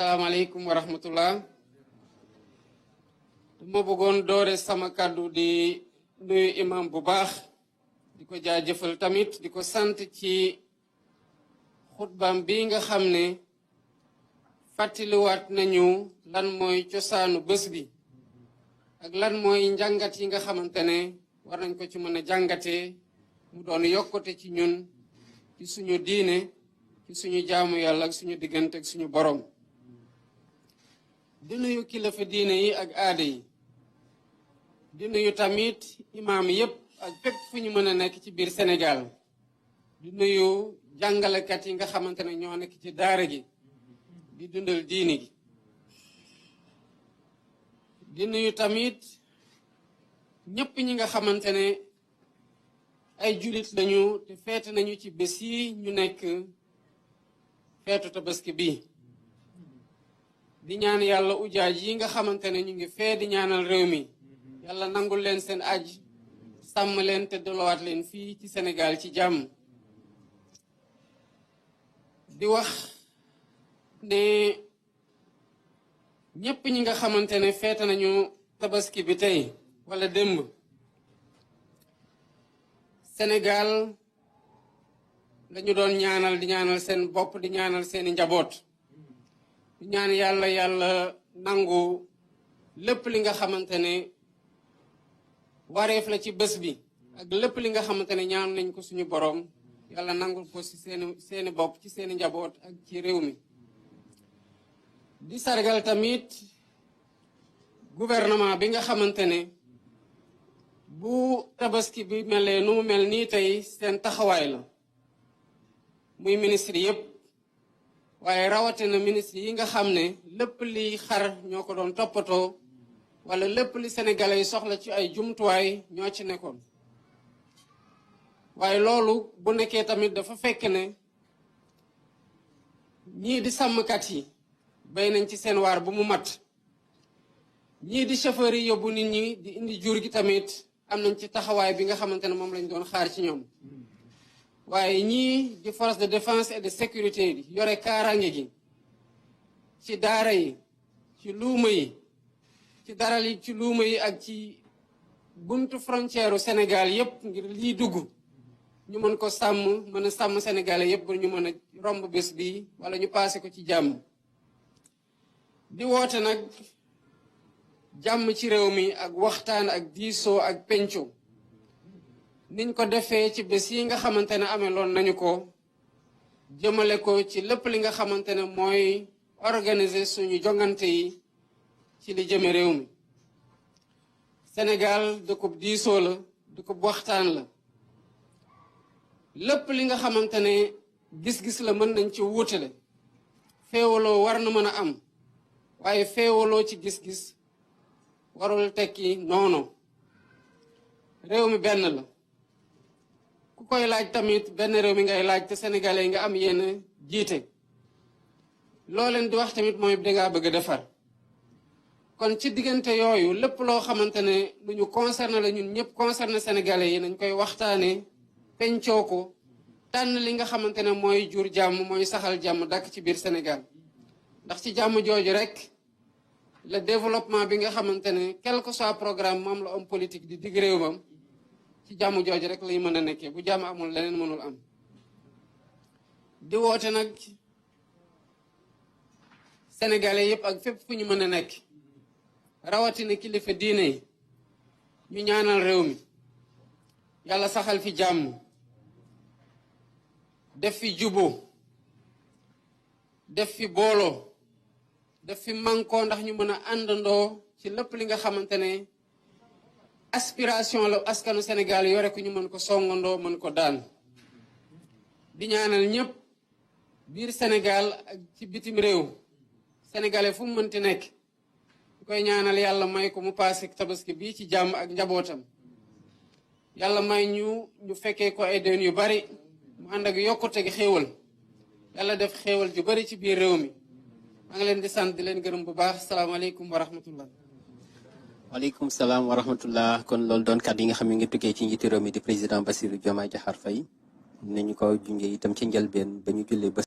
salaamaaleykum wa rahmatullah. dama bëggoon doore sama kàddu di nuyu imam bu baax di ko jaajëfal tamit di ko sant ci xutbaam bi nga xam ne fàttaliwaat nañu lan mooy cosaanu bés bi ak lan mooy njàngat yi nga xamante ne war nañ ko ci mën a jàngatee mu doon yokkute ci ñun ci suñu diine ci suñu jaamu yàlla ak suñu diggante ak suñu borom. di nuyu kilifa diine yi ak aada yi di nuyu tamit imaam yépp ak fépp fu ñu mën a nekk ci biir Sénégal di nuyu jàngalekat yi nga xamante ne ñoo nekk ci daara gi di dundal diini gi di nuyu tamit ñépp ñi nga xamante ne ay julit lañu te feete nañu ci bés yi ñu nekk feetu tabaski bi di ñaan yàlla ujaaj yi nga xamante ne ñu ngi fee di ñaanal réew mi yàlla nangul leen seen aj sàmm leen te dolowaat leen fii ci Sénégal ci jàmm. di wax ne ñépp ñi nga xamante ne feete nañu tabaski bi tey wala démb Sénégal lañu doon ñaanal di ñaanal seen bopp di ñaanal seeni njaboot di ñaan yàlla nangu lépp li nga xamante ne wareef la ci bés bi ak lépp li nga xamante ne ñaan nañ ko suñu boroom yàlla nangul ko ci seeni bopp ci seeni njaboot ak ci réew mi. di sargal tamit gouvernement bi nga xamante ne bu tabaski bi melee nu mu mel nii tey seen taxawaay la muy ministre yépp waaye rawatina ministre yi nga xam ne lépp li xar ñoo ko doon toppatoo wala lépp li sénégalais yi soxla ci ay jumtuwaay ñoo ci nekkoon. waaye loolu bu nekkee tamit dafa fekk ne ñii di sàmmkat yi bay nañ ci seen waar bu mu mat ñii di chauffeur yi yóbbu nit ñi di indi jur gi tamit am nañ ci taxawaay bi nga xamante ne moom lañ doon xaar ci ñoom. waaye ñii di force de défense et de sécurité yi yore kaaraange gi ci daara yi ci luuma yi ci daral yi ci luuma yi ak ci buntu frontière u Sénégal yépp ngir lii dugg ñu mën ko sàmm mën a sàmm sénégalais yépp ba ñu mën a romb bés bi wala ñu paase ko ci jàmm. di woote nag jàmm ci réew mi ak waxtaan ak diisoo ak penco niñ ko defee ci bés yi nga xamante ne ameloon nañu ko jëmale ko ci lépp li nga xamante ne mooy organiser suñu jongante yi ci li jëme réew mi. Sénégal dëkkub diisoo la dëkkub waxtaan la lépp li nga xamante ne gis-gis la mën nañ ci wuutale féewaloo war na mën a am waaye féewaloo ci gis-gis warul tekki noonu réew mi benn la. ku koy laaj tamit benn réew mi ngay laaj te sénégalais yi nga am yenn jiite loo leen di wax tamit mooy dangaa bëgg a defar. kon ci diggante yooyu lépp loo xamante ne lu ñu concerné la ñun ñëpp concerné sénégalais yi nañ koy waxtaanee pencoo ko tànn li nga xamante ne mooy jur jàmm mooy saxal jàmm dàkk ci biir Sénégal ndax ci jàmm jooju rek le développement bi nga xamante ne quel que soit programme moom la homme politique di digg réewam ci jàmm jooju rek lay mën a nekkee bu jàmm amul leneen mënul am. di woote nag sénégalais yépp ak fépp fu ñu mën a nekk rawatina kilifa diine yi ñu ñaanal réew mi yàlla saxal fi jàmm def fi jubo def fi booloo def fi mànkoo ndax ñu mën a àndandoo ci lépp li nga xamante ne aspiration la askanu Sénégal yore ko ñu mën ko songandoo mën ko daan. di ñaanal ñëpp biir Sénégal ak ci bitim réew sénégalais fu mu mënti nekk ñu koy ñaanal yàlla may ko mu paase tabaski bii ci jàmm ak njabootam yàlla may ñu fekkee ko ay déwén yu bari mu ànd ak yokkute gi xéewal yàlla def xéewal ju bari ci biir réew mi maa ngi leen di sant di leen gërëm bu baax salaamaaleykum wa rahmatullah. waaleykum salaam wa rahmatullah. kon loolu doon kàddu yi nga xam ne ngi tukkee ci njiitu réew mi di président Bassirou Diomaye Diakhar Faye nañu ko junjee itam ci njëlbeen ba ñu jullee ba